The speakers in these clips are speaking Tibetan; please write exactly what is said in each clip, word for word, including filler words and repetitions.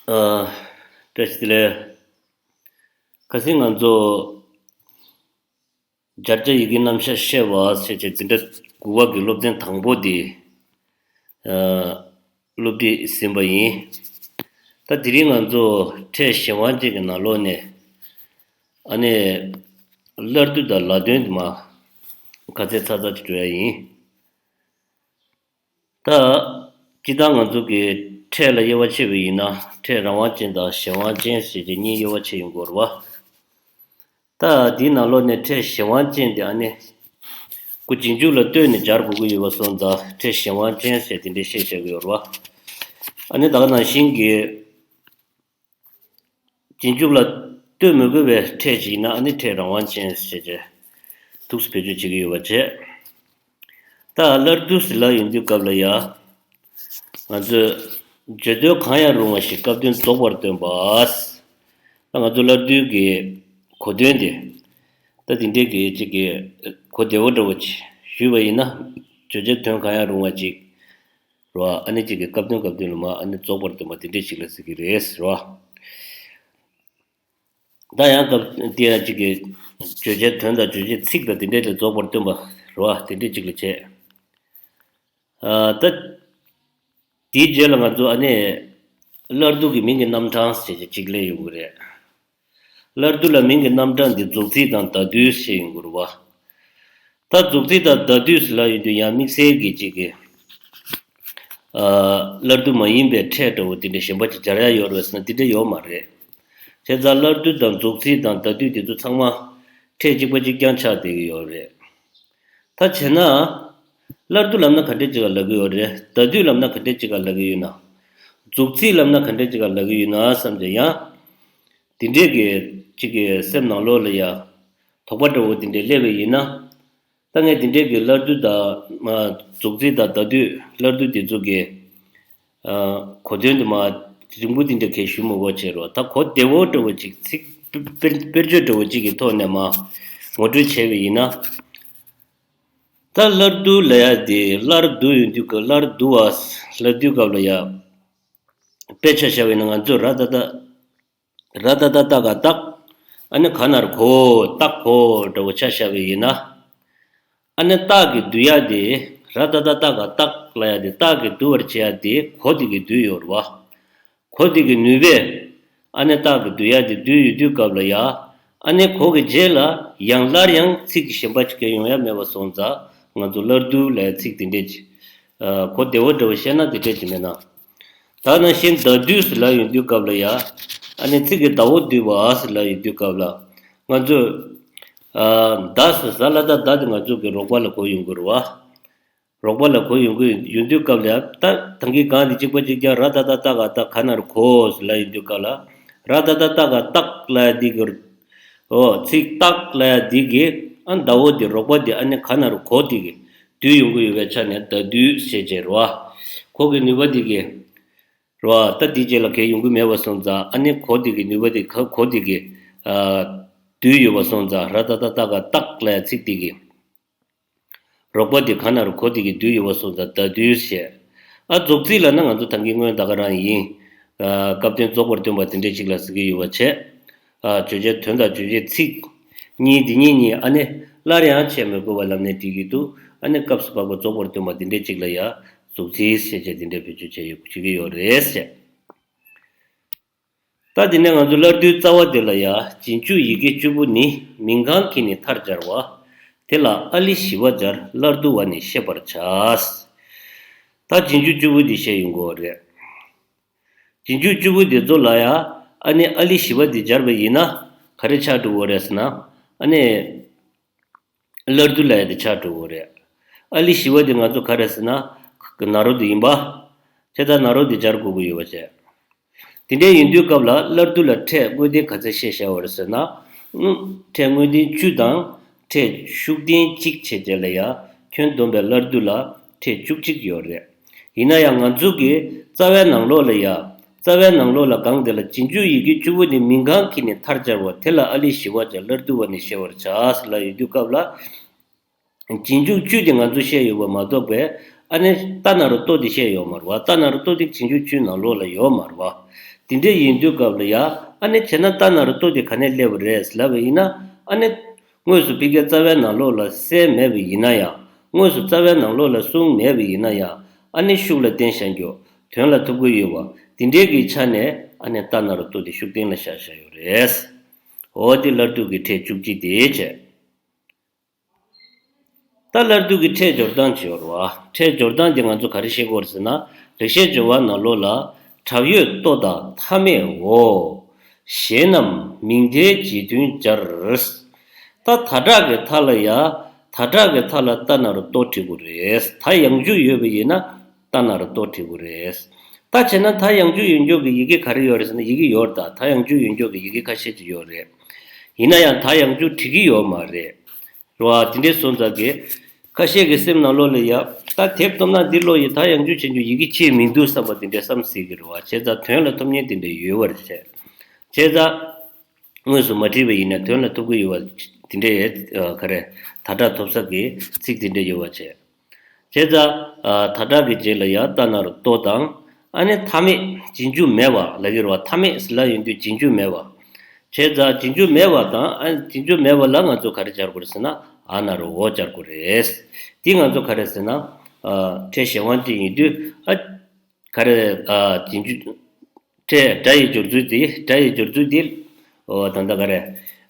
ཨ། བཀྲ་ཤིས་བདེ་ལེགས། ཁ་སང་ང་ཚོ་སྦྱར་བྱ་ཡི་གེའི་རྣམ་གཞག་བཤད་པ་ཞེས་བྱས་འཛིན་གྲྭ་དགུ་པ་གི་སློབ་ཚན་དང་པོ་དེ། ཨ། སློབ་ཁྲིད་ཟིན་པ་ཡིན། ད་དེ་རིང་ང་ཚོ་ཕྲད་གཞན་དབང་ཅན་གྱི་ནང་ལོགས་ནས། ཨ་ནི། སླར་བསྡུ་དང་ལ་དོན་དུ་མ། ཁ་ཚད་ཚ་ཚ་ཅིག་འགྲོ་ཡ་ཡིན། ད། སྤྱིར་བཏང་ང་ཚོ་གི་ཕྲད་ལ་དབྱེ་བ་ཕྱེ་བ་ཡིན་ན་ཕྲད་རང་དབང་ཅན་དང་གཞན་དབང་ཅན་ཞེས་བྱས་གཉིས་དབྱེ་བ་ཕྱེ་ཡོང་གི་ཡོད་རེད་བ། ད་དེའི་ནང་ལོགས་ནས་ཕྲད་གཞན་དབང་ཅན་དེ་ཨ་ནི། ཁོ་རྗེས་འཇུག་ལ་ལྟོས་ནས་སྦྱར་དགོས་ཀྱི་ཡོད་པ་སོང་ཙང་ཕྲད་གཞན་དབང་ཅན་ཞེས་དེ་འདྲའི་བཤད་བཞག་གི་ཡོད་རེད་བ། ཨ་ནི་ད་ག་ནང་བཞིན་གྱི། རྗེས་འཇུག་ལ་ལྟོས་མི་དགོས་པའི་ཕྲད་ཅིག་ཡིན་ན་ཨ་ནི་ཕྲད་རང་དབང་ཅན་ཞེས་བྱས་ཐུགས་སུ་བེད་སྤྱོད་བྱེད་ཀྱི་ཡོད་པ་བྱས། ད་སླར་བསྡུ་ཟེར་ལབ་ཡོང་དུས་སྐབས་ལ་ཡ། ང་ཚོས་བརྗོད་དོན་གང་ཡང་རུང་བ་ཞིག་སྐབས་དོན་རྫོགས་པར་སྟོན་པ། ད་ང་ཚོ་སླར་བསྡུའི་གོ་དོན་དེ། ད་དེ་འདྲའི་གི་ཅིག་གི་གོ་བདེ་བོ་འདྲ་བོ་ཅིག་ཞུས་པ་ཡིན་ན། བརྗོད་བྱའི་དོན་གང་ཡང་རུང་བ་ཅིག་རེད་བ། ཨ་ནི་གཅིག་གི་སྐབས་དོན་སྐབས་དོན་ལ་མ་ཨ་ནི་རྫོགས་པར་སྟོན་པ་དེ་འདྲས་ཞིག་ལ་ཟེར་གྱི་རེད་ཟེར་བ། ད་ཡང་སྐབས་དེ་ཡང་གཅིག་གི་བརྗོད་བྱའི་དོན་དང་བརྗོད་བྱའི་ཚིག་དང་དེ་འདྲས་ལ་རྫོགས་པར་སྟོན་པ་རེད་བ། དེ་འདྲས་གཅིག་ལ་བྱས། ཨ། ད་དེའི་རྗེས་ལ་ང་ཚོ་ཨ་ནི་སླར་བསྡུ་གི་མིང་གི་རྣམ་གྲངས་ཞེས་བྱས་གཅིག་སླེབས་ཡོང་གི་རེད། སླར་བསྡུ་ལ་མིང་གི་རྣམ་གྲངས་འདི་རྫོགས་ཚིག་དང་བརྡ་སྡུད་ཞེས་ཡོང་གི་རེད་བ། ད་རྫོགས་ཚིག་དང་བརྡ་སྡུད་ཟེར་ལབ་ཡོང་དུས་ཡང་དམིགས་བསལ་གྱི་གཅིག་གི། ཨ། སླར་བསྡུ་མ་ཡིན་པའི་ཕྲད་འདྲ་བོ་དེ་འདྲ་གཞན་པ་ཅིག་སྦྱར་ཡ་ཡོད་རེད་ཟེར་ན་དེ་འདྲ་ཡོད་མ་རེད། བྱས་ཙང་སླར་བསྡུ་དང་རྫོགས་ཚིག་དང་བརྡ་སྡུད་དེ་ཚོ་ཚང་མ་ཕྲད་གཅིག་པ་གཅིག་རྐྱང་ཆགས་བསྡད་ཀྱི་ཡོད་རེད། ད་བྱས་ན། སླར་བསྡུ་ལབ་ན་ག་འདྲས་ཅིག་ལ་ལབ་ཀྱི་ཡོད་རེད། བརྡ་སྡུད་ལབ་ན་ག་འདྲས་ཅིག་ལ་ལབ་ཀྱི་ཡོད་ན། རྫོགས་ཚིག་ལབ་ན་ག་འདྲས་ཅིག་ལ་ལབ་ཀྱི་ཡོད་ན་བསམ་བྱས་ཡང་། དེ་འདྲས་ཀྱི་གཅིག་གི་སེམས་ནང་ལོགས་ལ་ཡ། དོགས་པ་འདྲ་བོ་དེ་འདྲས་སླེབས་པ་ཡིན་ན། ད་ངས་དེ་འདྲས་ཀྱི་སླར་བསྡུ་དང་། རྫོགས་ཚིག་དང་བརྡ་སྡུད་སླར་བསྡུ་དེ་ཚོ་གི། ཨ། གོ་དོན་དུ་མ་རིང་པོ་དེ་འདྲ་གས་ཞུ་མི་དགོས་བྱས་རོགས། ད་གོ་བདེ་བོ་འདྲ་བོ་ཅིག་ཚིག་དཔེར་དཔེར་བརྗོད་འདྲ་བོ་ཅིག་གི་ཐོག་ནས་མ་ངོ་སྤྲོད་བྱས་པ་ཡིན་ན། ད་སླར་བསྡུ་ལབ་ཡ་དེ་སླར་བསྡུ་ཡོང་དུས་སྐབས་སླར་བསྡུ་བ་ལབ་དུས་སྐབས་ལ་ཡ། དཔེ་ཆ་བཞག་པ་ཡིན་ན་ང་ཚོས་ར་ད་ད། ར་ད་ད་ཏ་ག་རྟགས། ཨ་ནི་ག་ན་རོ་གོ་རྟགས་གོ་འདྲ་བོ་ཆ་བཞག་པ་ཡིན་ན། ཨ་ནི་རྟགས་ཀྱི་བསྡུ་ཡ་དེ་ར་ད་ད་ཏ་ག་རྟགས་ལབ་ཡ་དེ་རྟགས་ཀྱི་བསྡུ་བར་བྱེད་ཡ་དེ་གོ་དེ་གི་བསྡུས་ཡོད་རེད་བ། གོ་དེ་གི་ནུས་པས་ཨ་ནི་རྟགས་ཀྱི་བསྡུ་ཡ་དེ་བསྡུས་ཡོད་དུས་སྐབས་ལ་ཡ། ཨ་ནི་གོ་གི་རྗེས་ལ་ཡང་སླར་ཡང་ཚིག་གི་གཞན་པ་ཅིག་གས་ཡོང་ཡ་མེད་པ་སོང་ཙང་ང་ཚོ་སླར་བསྡུ་ལབ་ཡ་ཚིག་དེ་འདྲས་ཅིག་ཨ། གོ་བདེ་བོ་འདྲ་བོ་བཤད་ན་དེ་འདྲས་ཅིག་མེད་ན། ད་ནང་བཞིན་བརྡ་སྡུད་ཟེར་ལབ་ཡོང་དུས་སྐབས་ལ་ཡ། ཨ་ནི་ཚིག་གི་བརྡ་འོ་བསྡུས་པ་ཟེར་ལབ་ཡོང་དུས་སྐབས་ལ། ང་ཚོས། ཨ། ད་ཟེར་ཟ་ལ་ད་ད་དེ་ང་ཚོ་གི་རོགས་པ་ལ་གོ་ཡོང་གི་རེད་བ། རོགས་པ་ལ་གོ་ཡོང་གི་ཡོང་དུས་སྐབས་ལ་ཡ། ད་ད་གིན་གང་དེ་གཅིག་པ་གཅིག་རྐྱང་ར་ད་ད་ཏ་ག་རྟགས་ག་ན་རོ་གོ་ཟེར་ལབ་ཡོང་དུས་སྐབས་ལ། ར་ད་ད་ཏ་ག་རྟགས་ལབ་ཡ་འདི་གི། འོ་ཚིག་རྟགས་ལབ་ཡ་འདི་གི། ཨ། བརྡ་འོ་དེ་རོགས་པ་དེ་ཨ་ནི་ག་ན་རོ་གོ་དེ་གི་བསྡུས་ཡོང་གི་ཡོད་པའི་ཆ་ནས་བརྡ་སྡུད་ཞེས་བྱས་རེད་བ། གོ་གི་ནུས་པ་དེ་གི། རེད་བ། ད་དེའི་རྗེས་ལ་གས་ཡོང་གི་མེད་པ་སོང་ཙང་ཨ་ནི་གོ་དེ་གི་ནུས་པ་དེ་ག་གོ་དེ་གི། ཨ། བསྡུས་ཡོད་པ་སོང་ཙང་ར་ད་ད་ཏ་ག་རྟགས་ལབ་ཡ་ཚིག་དེ་གི། རོགས་པ་དེ་ག་ན་རོ་གོ་དེ་གི་བསྡུས་ཡོད་པ་སོང་ཙང་བརྡ་སྡུད་ཞེས། ཨ། རྫོགས་ཚིག་ལབ་ན་ང་ཚོ་ད་གིན་སྔོན་ད་ག་རང་ཡིན། ཨ། སྐབས་དོན་རྫོགས་པར་སྟོན་པ་དེ་འདྲས་ཅིག་ལ་ཟེར་གྱི་ཡོད་པ་བྱས། ཨ། བརྗོད་བྱའི་དོན་དང་རྗོད་བྱེད་ཚིག་གཉིས་འདི་གཉིས་གཉིས་ཨ་ནི་སླར་ཡང་བྱེད་མི་དགོས་པ་ལབ་ནས་འགྲིག་གི་འདུག་ཨ་ནི་སྐབས་སུ་བབ་པ་རྫོགས་པར་སྟོན་པ་འདི་འདྲས་ཅིག་ལ་ཡ་རྫོགས་ཚིག་ཞེས་བྱས་འདི་འདྲས་བེད་སྤྱོད་བྱས་ཡོད་བྱེད་ཀྱི་ཡོད་རེད་ཟེར། ད་དེ་ནས་ང་ཚོ་སླར་བསྡུའི་རྩ་བ་དེ་ལ་ཡ་རྗེས་འཇུག་ཡི་གེ་བཅུ་པོ་ནི་མིང་གང་གིས་ནི་མཐར་སྦྱར་བ། དེ་ལ་ཨ་ལི་བཞི་པ་སྦྱར་སླར་བསྡུ་བ་ནི་ཤེས་པར་བྱ། ད་རྗེས་འཇུག་བཅུ་པོ་འདི་བཤད་ཡོང་གི་ཡོད་རེད། རྗེས་འཇུག་བཅུ་པོ་འདི་ཚོ་ལ་ཡ། ཨ་ནི་ཨ་ལི་བཞི་པ་འདི་སྦྱར་བ་ཡིན་ན་ག་རེ་ཆགས་འགྲོ་གི་རེད་ཟེར་ན། ཨ་ནི་སླར་བསྡུ་ལབ་ཡ་འདི་ཆགས་འགྲོ་གི་རེད། ཨ་ལི་བཞི་པ་འདི་ང་ཚོ་ག་རེ་ཟེར་ན། ན་རོ་འདི་ཡིན་པ། བྱས་ཙང་ན་རོ་འདི་སྦྱར་དགོས་ཀྱི་ཡོད་པ་བྱས། དེ་འདྲའི་ཡིན་དུས་སྐབས་ལ་སླར་བསྡུ་ལ་ཕྲད་དངོས་བསྟན་ག་ཚད་བཤད་བཞག་པ་རེད་ཟེར་ན། ཕྲད་དངོས་བསྟན་བཅུ་དང་། ཕྲད་ཤུགས་བསྟན་གཅིག་བྱས་རྗེས་ལ་ཡ། ཁྱོན་བསྡོམས་པའི་སླར་བསྡུ་ལ་ཕྲད་བཅུ་གཅིག་ཡོད་རེད། ཡིན་ན་ཡང་ང་ཚོ་གི་རྩ་བའི་ནང་ལོགས་ལ་ཡ། རྩ་བའི་ནང་ལོགས་ལ་གང་དེ་ལ་རྗེས་འཇུག་ཡི་གེ་བཅུ་པོ་ནི་མིང་གང་གིས་ནི་མཐར་སྦྱར་བ་དེ་ལ་ཨ་ལི་བཞི་པ་སྦྱར་སླར་བསྡུ་བ་ནི་ཤེས་པར་བྱ་ཟེར་ལབ་ཡོང་དུས་སྐབས་ལ། རྗེས་འཇུག་བཅུ་དེ་ང་ཚོ་བཤད་ཡོད་པ་མ་གཏོགས་པའི་ཨ་ནི་ཏ་ན་རོ་ཏོ་དེ་བཤད་ཡོད་མ་རེད་བ། ཏ་ན་རོ་ཏོ་དེ་རྗེས་འཇུག་བཅུའི་ནང་ལོགས་ལ་ཡོད་མ་རེད་བ། དེ་འདྲ་ཡིན་དུས་སྐབས་ལ་ཡ། ཨ་ནི་བྱས་ན་ཏ་ན་རོ་ཏོ་དེ་ག་ནས་སླེབས་པ་རེད་ལབ་པ་ཡིན་ན། ཨ་ནི་དངོས་སུ་ཕ་གིའི་རྩ་བའི་ནང་ལོགས་ལ་གསལ་མེད་པ་ཡིན་ན་ཡང་། དངོས་སུ་རྩ་བའི་ནང་ལོགས་ལ་གསུངས་མེད་པ་ཡིན་ན་ཡང་། ཨ་ནི་ཤུགས་ལ་བརྟེན་བཞག་རྒྱུ། དོན་ལ་ཐུག་གི་ཡོད་པ། དེ་འདྲའི་གི་ཆ་ནས་ཨ་ནི་ཏ་ན་རོ་ཏོ་དེ་ཤུགས་བརྟན་ལ་བཞག་བཞག་ཡོད་རེད། འོ་དེ་སླར་བསྡུ་གི་ཕྲད་བཅུ་གཅིག་དེ་བྱས། ད་སླར་བསྡུ་གི་ཕྲད་སྦྱོར་སྟངས་ཅིག་ཡོད་རེད་བ། ཕྲད་སྦྱོར་སྟངས་དེ་ང་ཚོ་ག་རེ་ཤེས་དགོས་རེད་ཟེར་ན། ལེགས་བཤད་ལྗོན་དབང་ནང་ལོགས་ལ། དྲག་ཡོད་ལྟོ་དང་མཐའ་མེད་འོ། གཞན་རྣམས་མིང་མཐའི་རྗེས་མཐུན་སྦྱར། ད་ད་དྲག་གི་མཐའ་ལ་ཡ། ད་དྲག་གི་མཐའ་ལ་ཏ་ན་རོ་ཏོ་བྲི་དགོས་རེད། ད་ཡང་འཇུག་ཡོད་པ་ཡིན་ན། ཏ་ན་རོ་ཏོ་བྲི་དགོས་རེད། ད་བྱས་ན་ད་ཡང་འཇུག་ཡོད་མཁན་གྱི་ཡི་གེ་ག་རེ་ཡོད་རེད་ཟེར་ན། ཡི་གེ་ཡོད་རེད། ད་ད་ཡང་འཇུག་ཡོད་མཁན་གྱི་ཡི་གེ་ཁ་ཤས་ཅིག་ཡོད་རེད། ཡིན་ན་ཡང་ད་ཡང་འཇུག་བྲི་གི་ཡོད་མ་རེད། རེད་བ། དེ་འདྲའི་སོང་ཙང་གི། ཁ་ཤས་ཀྱི་སེམས་ནང་ལོགས་ལ་ཡ། ད་དེབ་ཐོབ་ན་འདི་ཀློག་ཡི། ད་ཡང་འཇུག་བྱེད་རྒྱུ་ཡི་གེ་ཅིག་མི་འདུག་བསམ་པ་དེ་འདྲའི་བསམ་སྲིད་ཀྱི་རེད་བ། བྱས་ཙང་དོན་ལ་ཐོབ་མཁན་དེ་འདྲ་ཡོད་པ་རེད། བྱས་ཙང་། དངོས་སུ་མ་བྲིས་པ་ཡིན་ན་དོན་ལ་ཐོབ་ཀྱི་ཡོད་པ། དེ་འདྲའི། ཨ། ག་རེ། ད་དྲག་ཐོབ་ས་གི་ཚིག་དེ་འདྲ་ཡོད་པ་བྱས། བྱས་ཙང་། ཨ། ད་དྲག་གི་རྗེས་ལ་ཡ་ཏ་ན་རོ་ཏོ་དང་། ཨ་ནི་མཐའ་མེད་རྗེས་འཇུག་མེད་པ་ལབ་ཀྱི་རེད་བ། མཐའ་མེད་ཟེར་ལབ་ཡོང་དུས་རྗེས་འཇུག་མེད་པ། བྱས་ཙང་རྗེས་འཇུག་མེད་པ་དང་། ཨ། རྗེས་འཇུག་མེད་པ་ལ་ང་ཚོ་ག་རེ་སྦྱར་དགོས་རེད་ཟེར་ན། འ་ན་རོ་འོ་སྦྱར་དགོས་རེད། འདི་ང་ཚོ་ག་རེ་ཟེར་ན། ཨ། ཕྲད་གཞན་དབང་ཅན་ཡིན་དུས། ཨ། ག་རེ། ཨ། རྗེས་འཇུག་ཕྲད་སྒྲ་ཡི་སྦྱོར་ཚུལ་དེ། སྒྲ་ཡི་སྦྱོར་ཚུལ་དེ། འོ་ད་ལྟ་ག་རེ།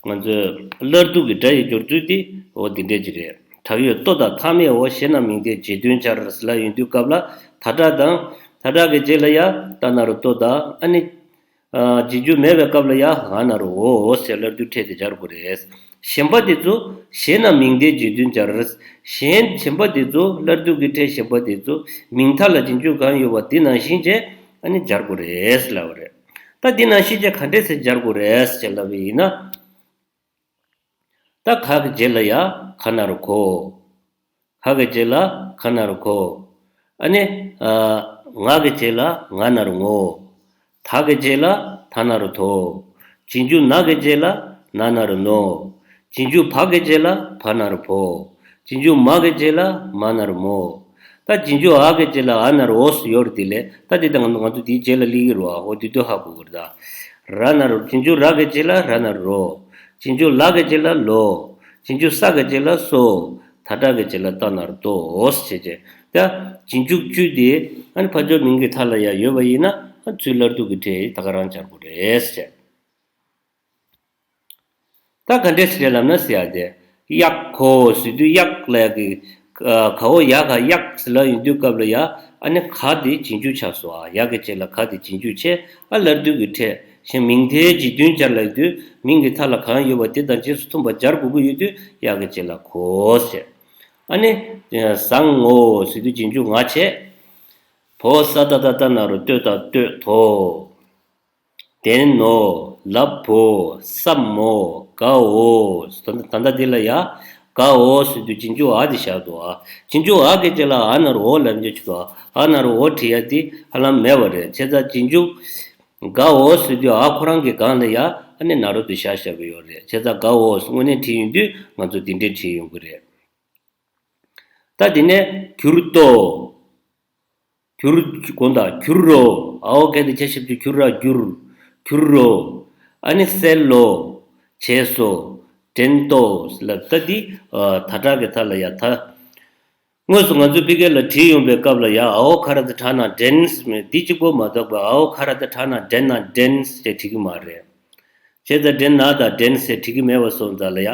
ང་ཚོའི་སླར་བསྡུ་གི་སྒྲ་ཡི་སྦྱོར་ཚུལ་དེ། འོ་འདི་འདྲས་ཅིག་རེད། དྲག་ཡོད་ལྟོ་དང་མཐའ་མེད་འོ། གཞན་རྣམས་མིང་མཐའི་རྗེས་མཐུན་སྦྱར་ཟེར་ལབ་ཡོང་དུས་སྐབས་ལ། ད་དྲག་དང་། ད་དྲག་གི་རྗེས་ལ་ཡ་ཏ་ན་རོ་ཏོ་དང་། ཨ་ནི། ཨ། རྗེས་འཇུག་མེད་པའི་སྐབས་ལ་ཡ་འ་ན་རོ་འོ་ཟེར་སླར་བསྡུ་ཕྲད་དེ་སྦྱར་དགོས་རེད། གཞན་པ་དེ་ཚོ། གཞན་རྣམས་མིང་མཐའི་རྗེས་མཐུན་སྦྱར། གཞན། གཞན་པ་དེ་ཚོ། སླར་བསྡུ་གི་ཕྲད་གཞན་པ་དེ་ཚོ་མིང་མཐའ་ལ་རྗེས་འཇུག་གང་ཡོད་པ་དེ་ནང་བཞིན་བྱས། ཨ་ནི་སྦྱར་དགོས་རེད་ལབ་པ་རེད། ད་འདི་ནང་བཞིན་བྱས་ག་འདྲས་སེ་སྦྱར་དགོས་རེད་ཅེས་ལབ་པ་ཡིན་ན། ད་ག་གི་རྗེས་ལ་ཡ་ག་ན་རོ་གོ། ག་གི་རྗེས་ལ་ག་ན་རོ་གོ། ཨ་ནི། ཨ། ང་གི་རྗེས་ལ་ང་ན་རོ་ངོ་། ད་གི་རྗེས་ལ་ད་ན་རོ་དོ། རྗེས་འཇུག་ན་གི་རྗེས་ལ་ན་ན་རོ་ནོ། རྗེས་འཇུག་བ་གི་རྗེས་ལ་བ་ན་རོ་བོ། རྗེས་འཇུག་མ་གི་རྗེས་ལ་མ་ན་རོ་མོ། ད་རྗེས་འཇུག་འ་གི་རྗེས་ལ་འ་ན་རོ་འོ་སུ་ཡོད་རེད། དེ་ལས་ད་དེ་ད་ང་ཚོ་དེའི་རྗེས་ལ་སླེབས་ཀྱི་རེད་བ། འོ་དེ་དུས་ཧ་གོ་དགོས་རེད་ད། ར་ན་རོ། རྗེས་འཇུག་ར་གི་རྗེས་ལ་ར་ན་རོ་རོ། རྗེས་འཇུག་ལ་གི་རྗེས་ལ་ལོ། རྗེས་འཇུག་ས་གི་རྗེས་ལ་སོ། ད་དྲག་གི་རྗེས་ལ་ཏ་ན་རོ་ཏོ་བྱས་བྱས། ད་རྗེས་འཇུག་བཅུ་དེ། ཨ་ནི་ཕར་ཕྱོགས་མིང་གི་མཐའ་ལ་ཡ་ཡོད་པ་ཡིན་ན། ཨ། ཚུར་སླར་བསྡུ་གི་ཕྲད་ད་ག་རང་སྦྱར་དགོས་རེད་བྱས། ད་ག་འདྲས་རེད་ལབ་ན་ཟེར་ཡ་དེ། གཡག་གོ་ཟེར་དུས་གཡག་ལབ་ཡ་གི། ཨ། ག་འོ་ཡ་ག་གཡག་ཟེར་ལབ་ཡོང་དུས་སྐབས་ལ་ཡ། ཨ་ནི་ག་དེ་རྗེས་འཇུག་ཆགས་སོང་། ཨ། ཡ་གི་རྗེས་ལ་ག་དེ་རྗེས་འཇུག་བྱས། ཨ། སླར་བསྡུ་གི་ཕྲད། གཞན་མིང་མཐའི་རྗེས་མཐུན་སྦྱར་ལབ་དུས། མིང་གི་མཐའ་ལ་གང་ཡོད་པ་དེ་དང་རྗེས་སུ་མཐུན་པ་སྦྱར་དགོས་ཀྱི་ཡོད་དུས། ཡ་གི་རྗེས་ལ་གོ་ཟེར། ཨ་ནི། བཟང་ངོ་ཟེར་དུས་རྗེས་འཇུག་ང་བྱས། བོ་ས་ཏ་བཏགས་སྟ་ན་རོ་སྟོ་ད་སྟོད་དོ། བདེན་ནོ། ལབ་བོ། སམ་མོ། དགའ་འོ། ད་ལྟ་ད་ལྟ་འདི་ལ་ཡ། དགའ་འོ་ཟེར་དུས་རྗེས་འཇུག་འ་དེ་བཞག་འདུག་ཨ། རྗེས་འཇུག་འ་གི་རྗེས་ལ་འ་ན་རོ་འོ་ལབ་འཇུག་བྱེད་དོ། འ་ན་རོ་འོ་བྲི་ཡ་དེ་ཧ་ལམ་མེད་པ་རེད། བྱས་ཙང་རྗེས་འཇུག་དགའ་འོ་ཟེར་དུས་འ་ཁོ་རང་གི་སྒང་ལ་ཡ། ཨ་ནི་ན་རོ་དེ་བཞག་བཞག་གི་ཡོད་རེད། བྱས་ཙང་དགའ་འོ་ཟེར་དངོས་གནས་བྲིས་ཡོང་དུས་ང་ཚོ་འདི་འདྲས་བྲིས་ཡོང་གི་རེད། ད་དེ་ནས་གྱུར་ཏོ། གྱུར། དགོངས་དག་གྱུར་རོ། འའོ་ག་དེ་ཆ་ཞབས་ཀྱུ་གྱུ་ར་གྱུར། གྱུར་རོ། ཨ་ནི་གསལ་ལོ། བྱས་སོ། འདྲེན་ཏོ་ལབ། ད་འདི། ཨ། ད་དྲག་གི་མཐའ་ལ་ཡ་ད། དངོས་སུ་ང་ཚོའི་ཕ་གི་ལ་བྲིས་ཡོང་པའི་སྐབས་ལ་ཡ། འའོ་ག་ར་ཏ་དྲག་ན་འདྲེན་ཟེར་མི་འདི་གཅིག་པོ་མ་གཏོགས་པ། འའོ་ག་ར་ཏ་དྲག་ན་འདྲེན་ན་འདྲེན་ཟེར་བྲིས་ཀྱི་མ་རེད། བྱས་ཙང་འདྲེན་ན་དང་འདྲེན་ཟེར་བྲིས་ཀྱི་མེད་པ་སོང་ཙང་ལ་ཡ།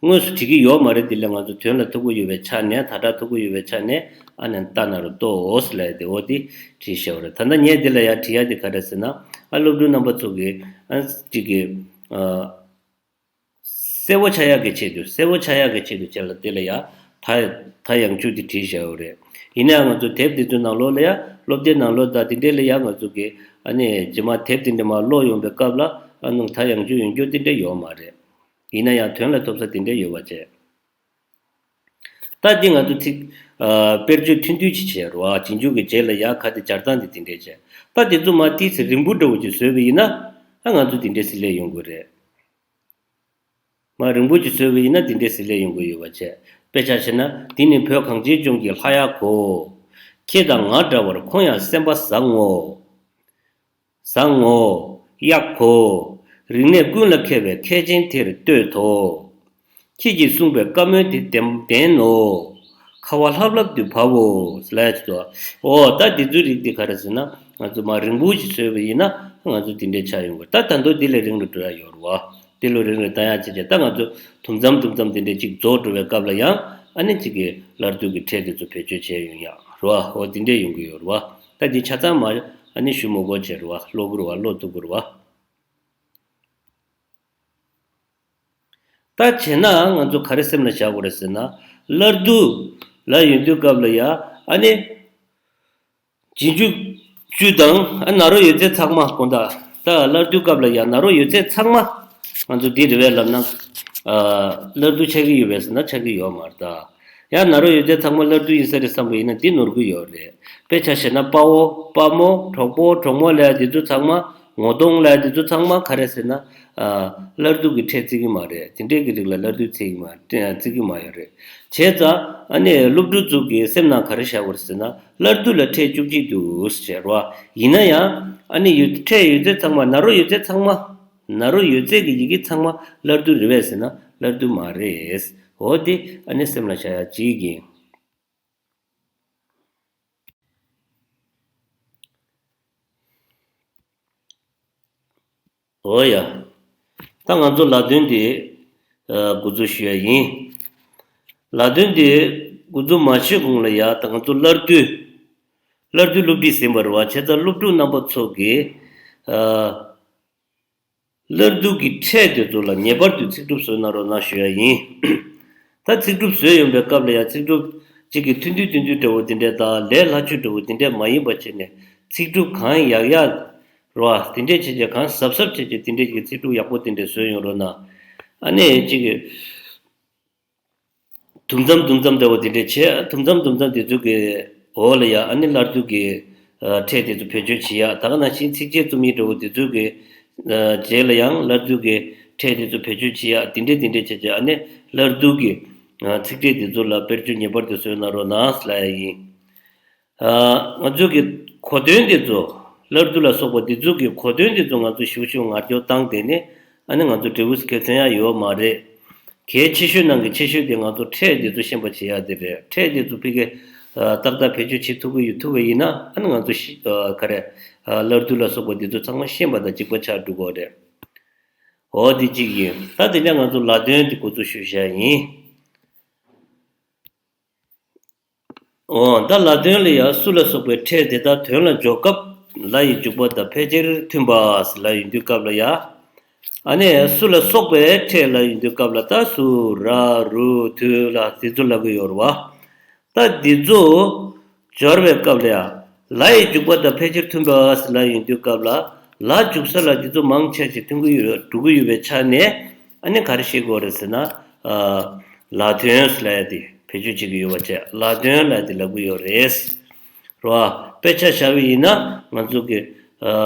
དངོས་སུ་བྲིས་ཀྱི་ཡོད་མ་རེད། དེ་ལས་ང་ཚོ་དོན་ལ་ཐུག་གི་ཡོད་པའི་ཆ་ནས། ད་དྲག་ཐུག་གི་ཡོད་པའི་ཆ་ནས། ཨ་ནི་ཏ་ན་རོ་ཏོ་འོ་ཟེར་ལབ་ཡ་དེ་འོ་དེ་བྲིས་བཞག་པ་རེད། ད་ལྟ་ངས་འདི་ལ་ཡ་བྲིས་ཡ་དེ་ག་རེ་ཟེར་ན། ཨ། སློབ་ཕྲུག་རྣམ་པ་ཚོ་གིས། ཨ། གཅིག་གིས། ཨ། གསལ་པོ་ཆགས་ཡག་གི་ཆེད་དུ། གསལ་པོ་ཆགས་ཡག་གི་ཆེད་དུ་བྱས་ལ་དེ་ལ་ཡ། ད། ད་ཡང་འཇུག་དེ་བྲིས་བཞག་ཡོད་རེད། ཡིན་ན་ཡང་ང་ཚོ་དེབ་དེ་ཚོའི་ནང་ལོགས་ལ་ཡ། སློབ་དེབ་ནང་ལོགས་དང་དེ་འདྲས་ལ་ཡ། ང་ཚོ་གི། ཨ་ནི་རྗེས་མ་དེབ་དེ་འདྲ་མར་ཀློག་ཡོང་པའི་སྐབས་ལ། ཨ་ནི་ད་ཡང་འཇུག་ཡོང་རྒྱུ་དེ་འདྲས་ཡོད་མ་རེད། ཡིན་ན་ཡང་དོན་ལ་ཐོབ་ས་དེ་འདྲས་ཡོད་པ་བྱས། ད་འདི་ང་ཚོ་ཚིག། ཨ། དཔེར་བརྗོད་ཐུང་ཐུང་ཅིག་བྱས་རོགས། ཨ། རྗེས་འཇུག་གི་རྗེས་ལ་ཡ་ག་དེ་སྦྱར་སྟངས་དེ་དེ་འདྲས་བྱས། ད་དེ་ཚོ་མར་ཏོག་ཙམ་རིང་པོ་འདྲ་བོ་ཅིག་བཟོས་པ་ཡིན་ན། ཨ། ང་ཚོ་དེ་འདྲས་སེ་སླེབས་ཡོང་གི་རེད། མར་རིང་པོ་ཅིག་བཟོས་པ་ཡིན་ན་དེ་འདྲས་སེ་སླེབས་ཡོང་གི་ཡོད་པ་བྱས། དཔེ་ཆ་བྱས་ན། འདི་ནི་བོད་གངས་ཅན་ལྗོངས་ཀྱི་ལྷ་ཡག་གོ། ཁྱེད་དང་ང་འདྲ་བར་ཁོང་ཡང་སེམས་པ་བཟང་ངོ་། བཟང་ངོ་ གཡག་གོ། རིག་གནས་ཀུན་ལ་མཁས་པའི་མཁས་ཆེན་དེར་ལྟོས་དོ། ཁྱེད་ཀྱིས་གསུངས་པའི་བཀའ་མོལ་དེ་བདེན་བདེན་ནོ། ཁ་བ་ལྷབ་ལྷབ་ཏུ་བབ་བོ། ལབ་ཡ་ཅིག་འདུག་ཨོ་ད་འདི་ཚོའི་རིགས་འདི་ག་རེ་ཟེར་ན། ང་ཚོ་མར་རིང་པོ་ཞིག་བཟོས་པ་ཡིན་ན་ང་ཚོ་འདི་འདྲའི་ཆགས་ཡོང་གི་རེད། ད་ད་དུང་འདི་ལས་རིང་རུ་འགྲོ་ཡ་ཡོད་རེད་བ། འདི་ལོ་རིང་རུ་བཏང་ཡ་བྱས་བྱས་ད་ང་ཚོ་དུམ་མཚམས་དུམ་མཚམས་འདི་འདྲའི་ཅིག་རྫོགས་འགྲོ་བའི་སྐབས་ལ་ཡང་ཨ་ནི་ཅིག་གི་སླར་བསྡུ་གི་ཕྲད་དེ་ཚོ་བེད་སྤྱོད་བྱས་ཡོང་ཡ་རེད་བ། ཨོ་འདི་འདྲས་ཡོང་གི་ཡོད་རེད་བ། ད་འདི་ཆ་ཚང་མ་ཨ་ནི་ཞུ་མི་དགོས་བྱས་རེད་བ། ཀློག་གི་རེད་བ། ཀློག་ཐུབ་ཀྱི་རེད་བ། ད་བྱས་ན་ང་ཚོ་ག་རེ་སེམས་ལ་བཞག་དགོས་རེད་ཟེར་ན། སླར་བསྡུ་ལབ་ཡོང་དུས་སྐབས་ལ་ཡ་ཨ་ནི། རྗེས་འཇུག་བཅུ་དང་ཨ་ན་རོ་ཡོད་ཚད་ཚང་མ་དགོངས་དག་ད་སླར་བསྡུའི་སྐབས་ལ་ཡ་ན་རོ་ཡོད་ཚད་ཚང་མ་ང་ཚོ་འདི་རེད་པས་ལབ་ན། ཨ་སླར་བསྡུ་ཆགས་ཀྱི་ཡོད་པས་ཟེར་ན་ཆགས་ཀྱི་ཡོད་མ་རེད་ད། ཡང་ན་རོ་ཡོད་ཚད་ཚང་མ་སླར་བསྡུ་ཡིན་ས་རེད་བསམ་པ་ཡིན་ན་འདི་ནོར་གྱི་ཡོད་རེད། དཔེ་ཆ་བཞག་ན་དཔའ་བོ་དཔའ་མོ་གྲོགས་པོ་གྲོགས་མོ་ལབ་ཡ་འདི་ཚོ་ཚང་མ་ངོ་གདོང་ལབ་ཡ་འདི་ཚོ་ཚང་མ་ག་རེ་ཟེར་ན། ཨ་སླར་བསྡུ་གི་ཕྲད་བརྩི་གི་མ་རེད། དེ་འདྲའི་གི་རིགས་ལ་སླར་བསྡུ་བརྩི་གི་མ་བརྩི་གི་མ་ཡོད་རེད། བྱས་ཙང་ཨ་ནི་སློབ་ཕྲུག་ཚོ་གི་སེམས་ནང་ག་རེ་བཞག་དགོས་རེད་ཟེར་ན་སླར་བསྡུ་ལ་ཕྲད་བཅུ་གཅིག་འདུག་ཟེར་བ་ཡིན་ན་ཡང་ཨ་ནི་ཡོད་ཕྲད་ཡོད་ཚད་ཚང་མ་ན་རོ་ཡོད་ཚད་ཚང་མ་ན་རོ་ཡོད་ཚད་ཀྱི་ཡི་གེ་ཚང་མ་སླར་བསྡུ་རེད་པས་ཟེར་ན་སླར་བསྡུ་མ་རེད། འོ་དེ་ཨ་ནི་སེམས་ལ་བཞག་ཡ་གཅིག་ཡིན། འོ་ཡ། ད་ང་ཚོ་ལ་དོན་འདི་ཨ་འགོ་འཛུགས་ཞུ་ཡ་ཡིན། ལ་དོན་འདི་འགོ་འཛུགས་མ་བྱེད་གོང་ལ་ཡ་ད་ང་ཚོ་སླར་བསྡུ། སླར་བསྡུ་སློབ་ཁྲིད་ཟིན་པ་རེད་བ། བྱས་ཙང་སློབ་ཕྲུག་རྣམ་པ་ཚོ་གིས་ཨ་སླར་བསྡུ་གི་ཕྲད་དེ་ཚོ་ལ་ངེས་པར་དུ་ཚིག་གྲུབ་བཟོས་གནང་རོགས་གནང་ཞུ་ཡ་ཡིན། ད་ཚིག་གྲུབ་བཟོས་ཡོང་པའི་སྐབས་ལ་ཡང་ཚིག་གྲུབ་གཅིག་གི་ཐུང་ཐུང་ཐུང་ཐུང་འདྲ་བོ་དེ་འདྲས་དང་ལས་སླ་ཆོས་འདྲ་བོ་དེ་འདྲས་མ་ཡིན་པ་བྱས་ནས་ཚིག་གྲུབ་གང་ཡག་ཡག་རེད་བ། དེ་འདྲས་བྱས་བྱས་གང་གཟབ་གཟབ་བྱས་བྱས་དེ་འདྲས་ཀྱི་ཚིག་གྲུབ་ཡག་པོ་དེ་འདྲས་བཟོས་ཡོང་རོགས་གནང་། ཨ་ནི་གཅིག་གི་དུམ་མཚམས་དུམ་མཚམས་འདྲ་བོ་དེ་འདྲས་བྱས། དུམ་མཚམས་དུམ་མཚམས་དེ་ཚོ་གི་འོག་ལ་ཡང་ཨ་ནི་སླར་བསྡུ་གི་ཨ་ཕྲད་དེ་ཚོ་བེད་སྤྱོད་བྱེད་ཡ། ད་ག་ནང་བཞིན་ཚིགས་བཅད་རྩོམ་ཡིག་འདྲ་བོ་དེ་ཚོ་གི་ཨ་རྗེས་ལ་ཡང་སླར་བསྡུ་གི་ཕྲད་དེ་ཚོ་བེད་སྤྱོད་བྱེད་ཡ། དེ་འདྲས་དེ་འདྲས་བྱས་བྱས་ཨ་ནི་སླར་བསྡུ་གི་ཨ་ཚིག་ཕྲད་དེ་ཚོ་ལ་བེད་སྤྱོད་ངེས་པར་དུ་བཟོས་གནང་རོགས་གནང་ལབ་ཡ་ཡིན། ཨ་ང་ཚོ་གི་གོ་དོན་དེ་ཚོ་སླར་བསྡུ་ལ་སོགས་པ་དེ་ཚོ་གི་གོ་དོན་དེ་ཚོ་ང་ཚོ་ཞུ་ཞུ་ངར་སྐྱོར་བཏང་དེ་ནི་ཨ་ནི་ང་ཚོ་འབྲས་བུ་གལ་མཚོན་ཡ་ཡོད་མ་རེད། གལ་ཆེ་ཤོས་ནང་གི་ཆེ་ཤོས་དེ་ང་ཚོ་ཕྲད་དེ་ཚོ་ཤེས་པ་བྱེད་ཡ་དེ་རེད། ཕྲད་དེ་ཚོ་ཕ་གི་ཨ་ཏག་ཏག་བེད་སྤྱོད་བྱེད་ཐུབ་ཀྱི་ཡོད་ཐུབ་པ་ཡིན་ན་ཨ་ནི་ང་ཚོ་ཤི་ཨ་ག་རེ་ཨ་སླར་བསྡུ་ལ་སོགས་པ་དེ་ཚོ་ཚང་མ་ཤེས་པ་དང་འཇིགས་པ་ཆགས་འགྲོ་གི་རེད། འོ་དེ་གཅིག་ཡིན། ད་དེ་ནས་ང་ཚོ་ལ་དོན་དེ་འགོ་འཛུགས་ཞུ་བྱ་ཡིན། འོ་ད་ལ་དོན་ལ་ཡང་སུ་ལ་སོགས་པའི་ཕྲད་དེ་དག་དོན་ལ་འཇོག་སྐབས་ལ་ཡི་འཇུག་པ་དང་ཕལ་ཆེར་མཐུན་པ་ལ་ཡིན་དུས་སྐབས་ལ་ཡ། ཨ་ནི་སུ་ལ་སོགས་པའི་ཕྲད་ལ་ཡིན་དུས་སྐབས་ལ་ད་སུ་ར་རུ་དུ་ལ་དེ་ཚོ་ལབ་ཀྱི་ཡོད་རེད་བ། ད་འདི་ཚོ་སྦྱོར་བའི་སྐབས་ལ་ཡང་ལ་ཡི་འཇུག་པ་དང་ཕལ་ཆེར་མཐུན་པ་ཟེར་ལ་ཡིན་དུས་སྐབས་ལ་ལ་འཇུག་ས་ལ་འདི་ཚོ་མང་ཆེ་ཞིག་མཐུན་གྱི་ཡོད་འགྲོ་གི་ཡོད་པའི་ཆ་ནས་ཨ་ནི་ག་རེ་ཤེས་དགོས་རེད་ཟེར་ན་ལ་དོན་ཟེར་ལ་ཡ་དེ་བེད་སྤྱོད་བྱེད་ཀྱི་ཡོད་པ་བྱས་ལ་དོན་ལ་ཡ་དེ་ལབ་ཀྱི་ཡོད་རེད། རེད་བ། དཔེ་ཆ་བཞག་པ་ཡིན་ན་ང་ཚོ་གི་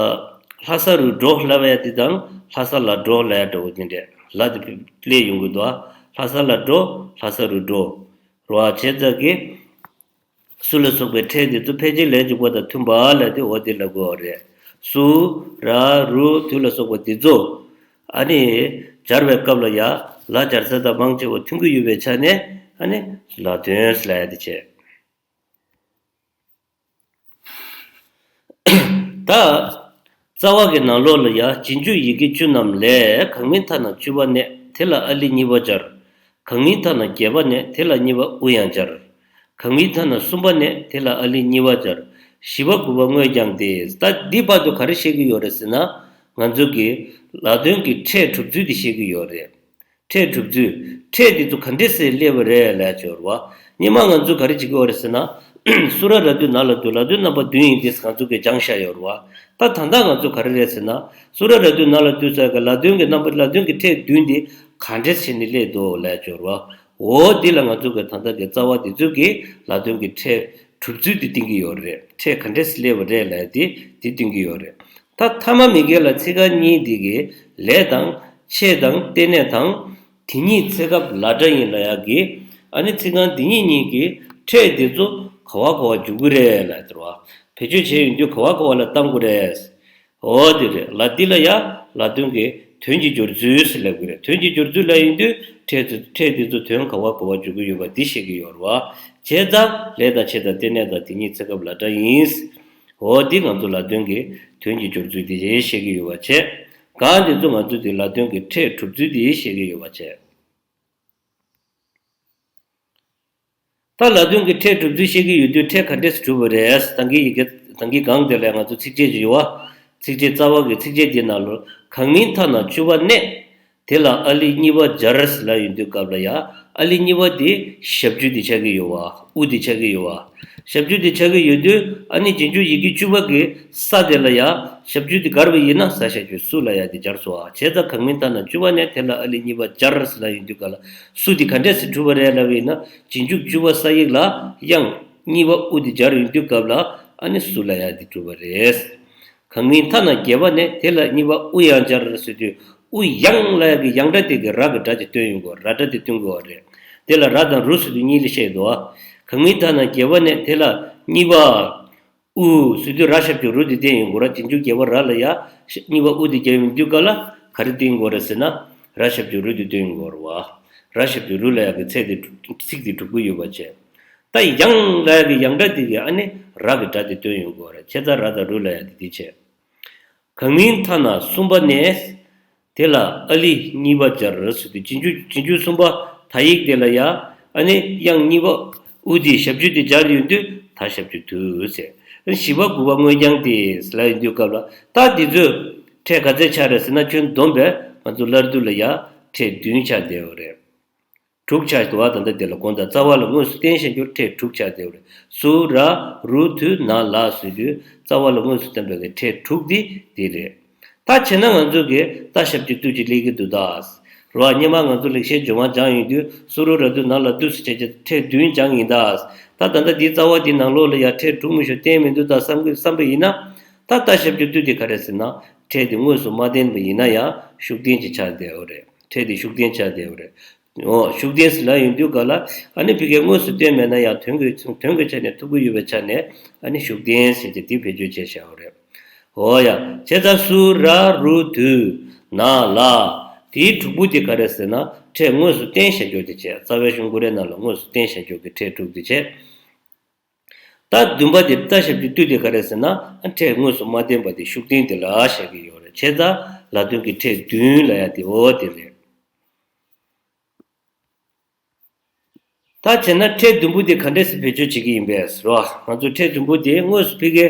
ལྷ་ས་རུ་འགྲོ་ལབ་ཡ་དེ་དང་ལྷ་ས་ལ་འགྲོ་ལབ་ཡ་འདྲ་བོ་དེ་འདྲས་ལ་དེ་སླེབས་ཡོང་གི་འདུག་ལྷ་ས་ལ་འགྲོ་ལྷ་ས་རུ་འགྲོ། རེད་བ། བྱས་ཙང་གི་སུ་ལ་སོགས་པའི་ཕྲད་དེ་ཚོ་ཕལ་ཆེར་ལས་འཇུག་པ་དང་མཐུན་པ་ལ་དེ་འོ་དེ་ལབ་དགོས་པ་རེད། སུ་ར་རུ་དུ་ལ་སོགས་པ་དེ་ཚོ་ཨ་ནི་སྦྱར་བའི་སྐབས་ལ་ཡ་ལ་སྦྱར་ས་དང་མང་ཆེ་བ་མཐུན་གྱི་ཡོད་པའི་ཆ་ནས་ཨ་ནི་ལ་དོན་ཟེར་ལབ་ཡ་དེ་བྱས། ད། རྩ་བ་གི་ནང་ལོགས་ལ་ཡ་རྗེས་འཇུག་ཡི་གེ་བཅུ་རྣམས་ལས་གང་མིན་མཐའ་ན་བཅུ་པ་གནས་དེ་ལ་ཨ་ལི་གཉིས་པ་སྦྱར། གང་མིན་མཐའ་ན་བརྒྱད་པ་གནས་དེ་ལ་གཉིས་པ་ཨུ་ཡང་སྦྱར། གང་མིན་མཐའ་ན་གསུམ་པ་གནས་དེ་ལ་ཨ་ལི་གཉིས་པ་སྦྱར། བཞི་པ་དགུ་པ་དངོས་ཀྱང་སྟེ། ད་འདི་བར་དུ་ག་རེ་བཤད་ཀྱི་ཡོད་རེད་ཟེར་ན། ང་ཚོ་གི་ལ་དོན་གྱི་ཕྲད་གྲུབ་ཚུལ་དེ་བཤད་ཀྱི་ཡོད་རེད། ཕྲད་གྲུབ་ཚུལ། ཕྲད་འདི་ཚོ་ག་འདྲས་སེ་སླེབས་པ་རེད་ལབ་ཡ་ཅིག་ཡོད་རེད་བ། སྔོན་མ་ང་ཚོས་ག་རེ་བྱེད་ཀྱི་ཡོད་རེད་ཟེར་ན། སུ་ར་ར་དུ་ན་ལ་དུ་ལ་དོན་རྣམ་པ་བདུན་ཡིན་ཏེ་ང་ཚོ་གིས་སྦྱངས་བཞག་ཡོད་རེད་བ། ད་ད་ལྟ་ང་ཚོ་ག་རེ་རེད་ཟེར་ན། སུ་ར་ར་དུ་ན་ལ་དུ་ཟེར་གི་ལ་དོན་གྱི་རྣམ་པ་ལ་དོན་གྱི་ཕྲད་བདུན་འདི་ག་འདྲས་བྱས་ནས་སླེབས་འདུག་ལབ་ཡ་ཅིག་ཡོད་རེད་བ། འོ་འདི་ལ་ང་ཚོ་གིས་ད་ལྟ་གི་རྩ་བ་འདི་ཚོ་གི་ལ་དོན་གྱི་ཕྲད་གྲུབ་ཚུལ་འདི་བསྟན་གྱི་ཡོད་རེད། ཕྲད་ག་འདྲས་སེ་སླེབས་པ་རེད་ལབ་ཡ་འདི་འདི་བསྟན་གྱི་ཡོད་རེད། ད་ཐ་མ་མི་དགེ་ལ་ཚིག་རྐང་གཉིས་འདི་གི་ལས་དང་ཆེད་དང་རྟེན་གནས་དང་། དེ་ཉིད་ཚེ་སྐབས་ལ་སྒྲ་ཡིན་ལབ་ཡག་གི། ཨ་ནི་ཚིག་རྐང་འདི་གཉིས་གཉིས་ཀྱི་ཕྲད་འདི་ཚོ་ག་བ་ག་བ་འཇུག་གི་རེད་ལབ་དེ་རེད་བ། བེད་སྤྱོད་བྱས་ཡོང་དུས་ག་བ་ག་བ་ལ་གཏང་དགོས་རེད། འོ་དེ་རེད། ལ་འདི་ལ་ཡ་ལ་དོན་གྱི་དོན་གྱི་སྦྱོར་ཚུལ་ཟེར་ལབ་ཀྱི་རེད། དོན་གྱི་སྦྱོར་ཚུལ་ལ་ཡིན་དུས་ཕྲད་ཚུ་ཕྲད་འདི་ཚོ་དོན་ག་བ་ག་བ་འཇུག་གི་ཡོད་པ་འདི་བཤད་ཀྱི་ཡོད་རེད་བ། བྱས་ཙང་ལས་དང་ཆེད་དང་རྟེན་གནས་དང་དེ་ཉིད་ཚེ་སྐབས་ལ་སྒྲ་ཡིན། འོ་འདི་ང་ཚོ་ལ་དོན་གྱི་དོན་གྱི་སྦྱོར་ཚུལ་འདི་བཤད་ཀྱི་ཡོད་པ་བྱས། གང་འདི་ཚོ་ང་ཚོ་འདི་ལ་དོན་གྱི་ཕྲད་གྲུབ་ཚུལ་འདི་བཤད་ཀྱི་ཡོད་པ་བྱས། ད་ལ་དོན་གྱི་ཕྲད་གྲུབ་ཚུལ་བཤད་ཀྱི་ཡོད་དུས་ཕྲད་ག་འདྲས་སུ་གྲུབ་པ་རེད། ད་གིན་ཡི་གེ་ད་གིན་གང་དེ་ལ་ང་ཚོ་ཚིགས་བཅད་ཅིག་ཡོད་བ། ཚིགས་བཅད་རྩ་བ་གི་ཚིགས་བཅད་དེ་ནང་ལོ། གང་མིན་མཐའ་ན་བཅུ་པ་གནས། དེ་ལ་ཨ་ལི་གཉིས་པ་སྦྱར་ལ་ཡོང་དུས་སྐབས་ལ་ཡ། ཨ་ལི་གཉིས་པ་དེ་ཞབས་ཀྱུ་དེ་ཆགས་ཀྱི་ཡོད་བ། དབུ་དེ་ཆགས་ཀྱི་ཡོད་བ། ཞབས་ཀྱུ་དེ་ཆགས་ཀྱི་ཡོད་དུས་ཨ་ནི་རྗེས་འཇུག་ཡི་གེ་བཅུ་པ་གི་ས་དེ་ལ་ཡ། ཞབས་ཀྱུ་དེ་བཀར་བ་ཡིན་ན་ས་ཞབས་ཀྱུ་སུ་ལ་ཡ་དེ་སྦྱར་སོ་བ། བྱས་ཙང་གང་མིན་མཐའ་ན་བཅུ་པ་གནས། དེ་ལ་ཨ་ལི་གཉིས་པ་སྦྱར་ལ་ཡོང་དུས་སྐབས་ལ་སུ་དེ་ག་འདྲས་སེ་གྲུབ་པ་རེད་ལབ་པ་ཡིན་ན། རྗེས་འཇུག་བཅུ་པ་ས་ཡིག་ལ་དབྱངས་གཉིས་པ་དབུ་དེ་སྦྱར་ཡོང་དུས་སྐབས་ལ་ཨ་ནི་སུ་ལ་ཡ་དེ་གྲུབ་པ་རེད། གང་མིན་མཐའ་ན་བརྒྱད་པ་གནས། དེ་ལ་གཉིས་པ་དབུ་ཡང་སྦྱར་ཟེར་དུས་དབུ་ཡང་ལ་ཡ་གི་ཡང་སྒྲ་དེ་གི་ར་གི་སྒྲ་དེ་སྟོན་ཡོང་གི་ཡོད་རེད། ར་སྒྲ་དེ་སྟོན་གྱི་ཡོད་རེད། དེ་ལ་ར་དང་རུ་ཟེར་དུས་གཉིས་ལ་བཤད་འདུག་བ། གང་མིན་མཐའ་ན་བརྒྱད་པ་གནས། དེ་ལ་གཉིས་པ་དབུ་ཟེར་དུས་ར་ཞབས་ཀྱུ་རུ་དེ་བསྟན་ཡོང་གི་ཡོད་རེད། རྗེས་འཇུག་བརྒྱད་པ་ར་ལ་ཡ་གཉིས་པ་དབུ་དེ་བརྒྱབ་ཡོང་དུས་སྐབས་ལ་ག་རེ་སྟོན་གྱི་ཡོད་རེད་ཟེར་ན། ར་ཞབས་ཀྱུ་རུ་དེ་སྟོན་ཡོང་གི་ཡོད་རེད་བ། ར་ཞབས་ཀྱུ་རུ་ལ་ཡ་གི་ཚད་དེ་ཚིག་དེ་གྲུབ་ཀྱི་ཡོད་པ་བྱས། ད་ཡང་ལ་ཡ་གི་ཡང་སྒྲ་དེ་གི་ཨ་ནི་ར་གི་སྒྲ་དེ་སྟོན་ཡོང་གི་ཡོད་རེད། བྱས་ཙང་ར་དང་རུ་ལ་ཡ་དེ་དེ་བྱས། གང་མིན་མཐའ་ན་གསུམ་པ་གནས། དེ་ལ་ཨ་ལི་གཉིས་པ་སྦྱར་ཟེར་དུས་རྗེས་འཇུག་རྗེས་འཇུག་གསུམ་པ་ད་ཡིག་དེ་ལ་ཡ། ཨ་ནི་དབྱངས་གཉིས་པ་དབུ་དེ་ཞབས་ཀྱུ་དེ་སྦྱར་ཡོང་དུས་ད་ཞབས་ཀྱུ་དུ་ཟེར། ཨ་ནི་བཞི་པ་དགུ་པ་དངོས་རྐྱང་དེ་ལ་ཡོང་དུས་སྐབས་ལ་ད་འདི་ཚོས་ཕྲད་ག་ཚད་ཆགས་རེད་ཟེར་ན། ཁྱོན་བསྡོམས་པས་ང་ཚོ་སླར་བསྡུ་ལ་ཡ་ཕྲད་བདུན་ཆགས་བསྡད་ཡོད་རེད། དྲུག་ཆགས་འདུག་བ། ད་ལྟ་དེ་ལ་དགོངས་དག་རྩ་བ་ལ་དངོས་སུ་བརྟེན་བཞག་རྒྱུ་ཕྲད་དྲུག་ཆགས་བསྡད་ཡོད་རེད། སུ་ར་རུ་དུ་ན་ལ་ཟེར་དུས་རྩ་བ་ལ་དངོས་སུ་བརྟེན་པའི་ཕྲད་དྲུག་དེ་དེ་རེད། ད་བྱས་ན་ང་ཚོ་གི་ད་ཞབས་ཀྱུ་དུ་ཅིག་སླེབས་ཀྱི་འདུག་ད། རེད་བ། སྔོན་མ་ང་ཚོ་ལེགས་བཤད་ལྗོན་དབང་སྦྱངས་ཡོང་དུས་སུ་རུ་ར་དུ་ན་ལ་དུ་ཟེར་བྱས་བྱས་ཕྲད་བདུན་སྦྱངས་ཡིན་ད། ད་ད་ལྟ་འདིའི་རྩ་བ་འདི་ནང་ལོགས་ལ་ཡ་ཕྲད་དྲུག་མི་ཤོ་བརྟེན་མི་འདུག་ད་བསམ་གི་བསམ་པ་ཡིན་ན། ད་ད་ཞབས་ཀྱུ་དུ་དེ་ག་རེ་ཟེར་ན། ཕྲད་དེ་དངོས་སུ་མ་བརྟེན་པ་ཡིན་ན་ཡང་ཤུགས་བརྟན་ཅིག་ཆགས་བསྡད་ཡོད་རེད། ཕྲད་དེ་ཤུགས་བརྟན་ཆགས་བསྡད་ཡོད་རེད། འོ། ཤུགས་བརྟན་ཟེར་ལབ་ཡོང་དུས་ག་ལ། ཨ་ནི་ཕ་གིའི་དངོས་སུ་བསྟན་མེད་ན་ཡང་དོན་གྱི་དོན་གྱི་ཆ་ནས་ཐུག་གི་ཡོད་པའི་ཆ་ནས་ཨ་ནི་ཤུགས་བརྟན་ཟེར་གྱི་དེ་བེད་སྤྱོད་བྱས་བཞག་ཡོད་རེད། འོ་ཡ། བྱས་ཙང་སུ་ར་རུ་དུ་ན་ལ། དེའི་དྲུག་པོ་དེ་ག་རེ་ཟེར་ན་ཕྲད་དངོས་སུ་བརྟེན་བཞག་རྒྱུ་དེ་བྱས། རྩ་བའི་གཞུང་ཀུན་རའི་ནང་ལ་དངོས་སུ་བརྟེན་བཞག་རྒྱུ་གི་ཕྲད་དྲུག་དེ་བྱས། ད་བདུན་པ་དེ་ད་ཞབས་ཀྱུ་དུ་དེ་ག་རེ་ཟེར་ན་ཕྲད་དངོས་སུ་མ་བརྟེན་པ་དེ་ཤུགས་བརྟན་དེ་ལ་བཤད་ཀྱི་ཡོད་རེད། བྱས་ཙང་ལ་དོན་གྱི་ཕྲད་བདུན་ལ་ཡ་དེ་འོ་དེ་རེད། ད་བྱས་ན་ཕྲད་བདུན་པོ་དེ་ག་འདྲས་སེ་བེད་སྤྱོད་བྱེད་ཀྱི་ཡིན་པས་རོ། ང་ཚོ་ཕྲད་བདུན་པོ་དེ་དངོས་སུ་ཕ་གིའི་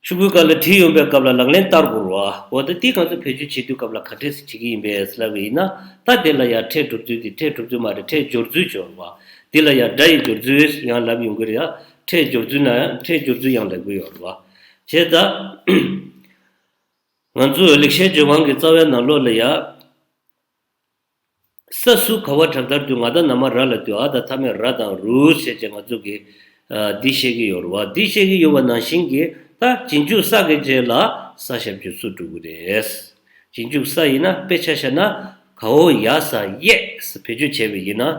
ཤོག་གུའི་སྒང་ལ་བྲིས་ཡོང་པའི་སྐབས་ལ་ལག་ལེན་བསྟར་དགོས་རོ། འོ་ད་དེ་ང་ཚོ་བེད་སྤྱོད་བྱེད་དུས་སྐབས་ལ་ག་འདྲས་སེ་བྱེད་ཀྱི་ཡིན་པས་ལབ་པ་ཡིན་ན། ད་དེ་ལ་ཡང་ཕྲད་གྲུབ་ཚུལ་དེ། ཕྲད་གྲུབ་ཚུལ་མ་རེད། ཕྲད་སྦྱོར་ཚུལ་སྦྱོར་བ། དེ་ལ་ཡང་སྒྲ་ཡི་སྦྱོར་ཚུལ་ཡང་ལབ་ཡོང་གི་རེད་ཡ། ཕྲད་སྦྱོར་ཚུལ་ན་ཡང་ཕྲད་སྦྱོར་ཚུལ་ཡང་ལབ་གི་ཡོད་རེད་བ། བྱས་ཙང་། ང་ཚོ་ལེགས་བཤད་ལྗོན་དབང་གི་རྩ་བའི་ནང་ལོགས་ལ་ཡ། ས་སུ་ག་བ་དྲག་མཐར་དུ་ང་ད་ན་མ་ར་ལ་དུ་ཨ་ད་མཐའ་མེད་ར་དང་རུ་ཟེར་བྱས་ང་ཚོ་གི་ཨ་འདི་བཤད་ཀྱི་ཡོད་རེད་བ། འདི་བཤད་ཀྱི་ཡོད་པ་ནང་བཞིན་གྱི་ད་རྗེས་འཇུག་ས་གི་རྗེས་ལ་ས་ཞབས་ཀྱུ་སུ་འགྲོ་གི་རེད། རྗེས་འཇུག་ས་ཡིན་ན་དཔེ་ཆ་བཞག་ན་ག་འོ་ཡ་ས་ཡས་བེད་སྤྱོད་བྱས་པ་ཡིན་ན།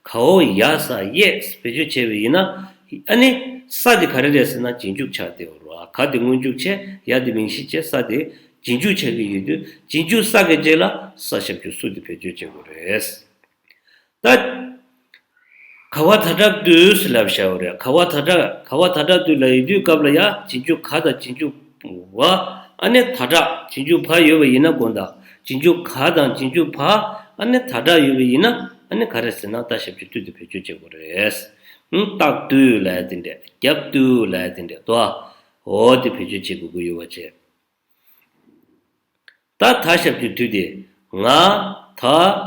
ག་འོ་ཡ་ས་ཡས་བེད་སྤྱོད་བྱས་པ་ཡིན་ན། ཨ་ནི་ས་དེ་ག་རེ་རེད་ཟེར་ན་རྗེས་འཇུག་ཆགས་བསྡད་ཡོད་རེད་བ། ག་དེ་སྔོན་འཇུག་བྱས། ཡ་དེ་མིང་གཞི་བྱས། ས་དེ་རྗེས་འཇུག་ཆགས་ཀྱི་ཡོད་དུས་རྗེས་འཇུག་ས་གི་རྗེས་ལ་ས་ཞབས་ཀྱུ་སུ་དེ་བེད་སྤྱོད་བྱེད་དགོས་རེད། ད་ག་བ་ད་དྲག་དུས་ལབ་བྱ་བ་རེད། ག་བ་ད་དྲག་ག་བ་ད་དྲག་དུས་ལབ་ཡོང་དུས་སྐབས་ལ་ཡ་རྗེས་འཇུག་ག་དང་རྗེས་འཇུག་བ། ཨ་ནི་ད་དྲག་རྗེས་འཇུག་བ་ཡོད་པ་ཡིན་ན་དགོངས་དག་རྗེས་འཇུག་ག་དང་རྗེས་འཇུག་བ། ཨ་ནི་ད་དྲག་ཡོད་པ་ཡིན་ན་ཨ་ནི་ག་རེ་ཟེར་ན་ད་ཞབས་ཀྱུ་དུ་དེ་བེད་སྤྱོད་བྱེད་དགོས་རེད། ཨང་། རྟག་ཏུ་ལབ་ཡ་དེ་འདྲས། རྒྱབ་ཏུ་ལབ་ཡ་དེ་འདྲས་དོ། འོ་དེ་བེད་སྤྱོད་བྱེད་དགོས་ཀྱི་ཡོད་པ་བྱས། ད་ད་ཞབས་ཀྱུ་དུ་དེ་ང་ད་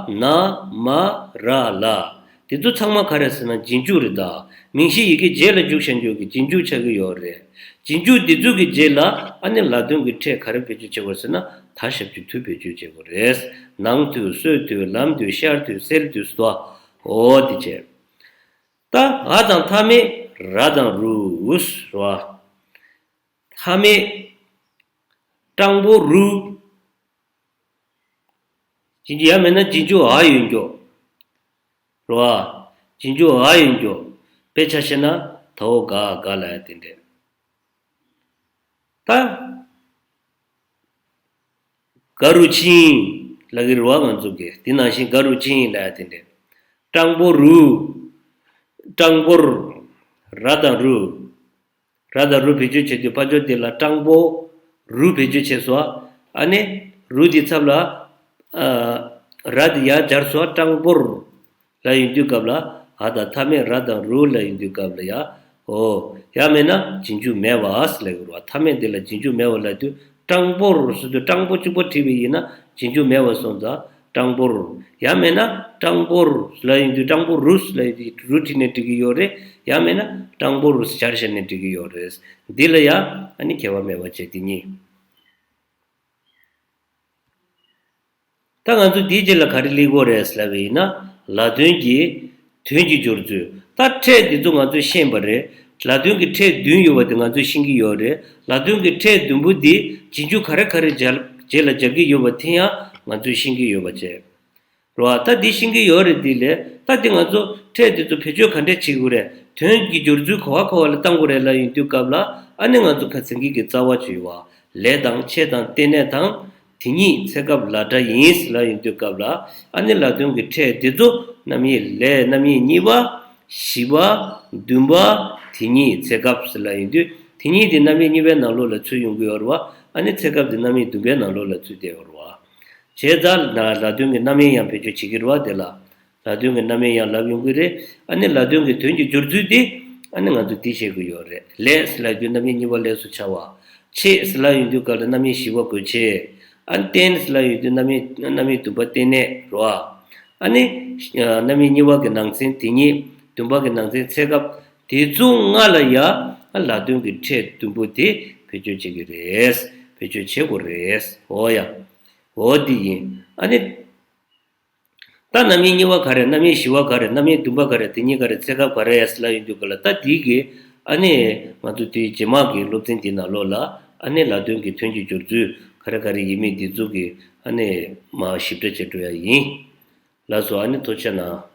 ན་མ་ར་ལ། དེ་ཚོ་ཚང་མ་ག་རེ་ཟེར་ན་རྗེས་འཇུག་རེད་ད། མིང་གཞི་ཡི་གེ་རྗེས་ལ་འཇུག་བྱ་འཇུག་གི་རྗེས་འཇུག་ཆགས་ཀྱི་ཡོད་རེད། རྗེས་འཇུག་འདི་ཚོ་གི་རྗེས་ལ་ཨ་ནི་ལ་དོན་གྱི་ཕྲད་ག་རེ་བེད་སྤྱོད་བྱེད་དགོས་ཟེར་ན་ད་ཞབས་ཀྱུ་དུ་བེད་སྤྱོད་བྱེད་དགོས་རེད། ནང་དུ་སོད་དུ་ལམ་དུ་ཤར་དུ་གསལ་དུ་སོ། འོ་དེ་བྱས། ད་འ་དང་མཐའ་མེད་ར་དང་རུ་རེད་བ། མཐའ་མེད། སྤྲང་པོ་རུ། རྗེས་འཇུག་ཡ་མེད་ན་རྗེས་འཇུག་འ་ཡོད་འགྱོ། རེད་བ། རྗེས་འཇུག་འ་ཡོད་འགྱོ། དཔེ་ཆ་བཤད་ན་ད་འོ་ག་ག་ལ་ཡ་དེ་འདྲས། ད། ག་རུ་ཕྱིན་ལབ་ཀྱི་རེད་བ། ང་ཚོ་གིས་དེ་ནང་བཞིན་ག་རུ་ཕྱིན་ལབ་ཡ་དེ་འདྲས། སྤྲང་པོ་རུ། སྤྲང་པོར། ར་དང་རུ། ར་དང་རུ་བེད་སྤྱོད་བྱེད་དུས་ཕར་ཕྱོགས་དེ་ལ་སྤྲང་པོ་རུ་བེད་སྤྱོད་བྱས་སོ། ཨ་ནི་རུ་དེ་ཚབ་ལ། ཨ། ར་དེ་ཡར་སྦྱར་སོ། སྤྲང་པོར་ལབ་ཡོང་དུས་སྐབས་ལ། འ་དང་མཐའ་མེད་ར་དང་རུ་ལབ་ཡོང་དུས་སྐབས་ལ་ཡ། འོ། ཡང་མེད་ན་རྗེས་འཇུག་མེད་པ་ཟེར་ལབ་ཀྱི་རེད་བ། མཐའ་མེད་དེ་ལ་རྗེས་འཇུག་མེད་པ་ལབ་དུས། སྤྲང་པོར་ཟེར་དུས་སྤྲང་པོ་གཅིག་པོ་བྲིས་པ་ཡིན་ན་རྗེས་འཇུག་མེད་པ་སོང་ཙང་། སྤྲང་པོར། ཡང་མེད་ན་སྤྲང་པོར་ལབ་ཡོང་དུས། སྤྲང་པོ་རུ་ལབ་ཡོང་དུས་རུ་བྲིས་ནས་འགྲིག་གི་ཡོད་རེད། ཡང་མེད་ན་སྤྲང་པོར་སྦྱར་བྱས་ནས་འགྲིག་གི་ཡོད་རེད། འདི་ལ་ཡང་ཨ་ནི་ཁྱད་པར་མེད་པ་བྱས། དེ་གཉིས། ད་ང་ཚོ་འདིའི་རྗེས་ལ་ག་རེ་སླེབས་ཀྱི་ཡོད་རེད་ལབ་པ་ཡིན་ན། ལ་དོན་གྱི་དོན་གྱི་སྦྱོར་ཚུལ། ད་ཕྲད་འདི་ཚོ་ང་ཚོས་ཤེས་པ་རེད། ལ་དོན་གྱི་ཕྲད་བདུན་ཡོད་པ་དེ་ང་ཚོས་ཤེས་ཀྱི་ཡོད་རེད། ལ་དོན་གྱི་ཕྲད་བདུན་པོ་འདི་རྗེས་འཇུག་ག་རེ་ག་རེ་རྗེས་རྗེས་ལ་རྒྱབ་ཀྱི་ཡོད་པ་དེ་ཡང་ང་ཚོས་ཤེས་ཀྱི་ཡོད་པ་བྱས། རེད་བ། ད་འདི་ཤེས་ཀྱི་ཡོད་རེད། འདི་ལས་ད་འདི་ང་ཚོ་ཕྲད་འདི་ཚོ་བེད་སྤྱོད་ག་འདྲས་བྱེད་དགོས་རེད། དོན་གྱི་སྦྱོར་ཚུལ་ག་བ་ག་བ་ལ་གཏང་དགོས་རེད་ལབ་ཡོང་དུས་སྐབས་ལ། ཨ་ནི་ང་ཚོ་ཁ་སང་གི་གི་རྩ་བ་ཅིག་ཡོད་བ། ལས་དང་ཆེད་དང་རྟེན་གནས་དང་། དེ་ཉིད་ཚེ་སྐབས་ལ་སྒྲ་ཡིན་ལབ་ཡོང་དུས་སྐབས་ལ། ཨ་ནི་ལ་དོན་གྱི་ཕྲད་འདི་ཚོ་རྣམ་དབྱེ་ལས། རྣམ་དབྱེ་གཉིས་པ། བཞི་པ། བདུན་པ། དེ་ཉིད་ཚེ་སྐབས་ལབ་ཡོང་དུས། དེ་ཉིད་དེ་རྣམ་དབྱེ་གཉིས་པའི་ནང་ལོགས་ལ་ཚུད་ཡོང་གི་ཡོད་རེད་བ། ཨ་ནི་ཚེ་སྐབས་དེ་རྣམ་དབྱེ་བདུན་པའི་ནང་ལོགས་ལ་ཚུད་བསྡད་ཡོད་རེད་བ། བྱས་ཙང་ན་ལ་དོན་གྱི་རྣམ་དབྱེ་ཡང་བེད་སྤྱོད་བྱེད་ཀྱི་རེད་བ། དེ་ལ་ལ་དོན་གྱི་རྣམ་དབྱེ་ཡང་ལབ་ཡོང་གི་རེད། ཨ་ནི་ལ་དོན་གྱི་དོན་གྱི་སྦྱོར་ཚུལ་དེ་ཨ་ནི་ང་ཚོ་འདི་བཤད་ཀྱི་ཡོད་རེད། ལས་ལབ་དུས་རྣམ་དབྱེ་གཉིས་པ་ལས་སུ་བྱ་བ། ཆེད་ལབ་ཡོང་དུས་སྐབས་ལ་རྣམ་དབྱེ་བཞི་པ་དགོས་ཆེད། ཨ་ནི་རྟེན་ལབ་ཡོང་དུས་རྣམ་དབྱེ་རྣམ་དབྱེ་བདུན་པ་རྟེན་གནས་རེད་བ། ཨ་ནི་རྣམ་དབྱེ་གཉིས་པ་གི་ནང་ཚན་དེ་ཉིད། བདུན་པ་གི་ནང་ཚན་ཚེ་སྐབས། དེ་ཚོ་ལྔ་ལ་ཡ་ལ་དོན་གྱི་ཕྲད་བདུན་པོ་དེ་བེད་སྤྱོད་བྱེད་ཀྱི་རེད། བེད་སྤྱོད་བྱེད་དགོས་རེད། འོ་ཡ། འོ་འདི་ཡིན། ཨ་ནི། ད་རྣམ་དབྱེ་གཉིས་པ་ག་རེ། རྣམ་དབྱེ་བཞི་པ་ག་རེ། རྣམ་དབྱེ་བདུན་པ་ག་རེ། དེ་གཉིས་ག་རེ། ཚེ་སྐབས་ག་རེ་ལབ་ཡོང་དུས་སྐབས་ལ། ད་འདི་གི་ཨ་ནི་ང་ཚོ་དེའི་རྗེས་མ་གི་སློབ་ཚན་འདི་ནང་ལོགས་ལ། ཨ་ནི་ལ་དོན་གྱི་དོན་གྱི་སྦྱོར་ཚུལ་ག་རེ་ག་རེ་ཡིན་མིན་འདི་ཚོ་གི་ཨ་ནི་མར་ཞིབ་ཕྲ་བྱེད་འགྲོ་ཡ་ཡིན། ལགས་སོ། ཨ་ནི་ཐུགས་རྗེ་གནང་།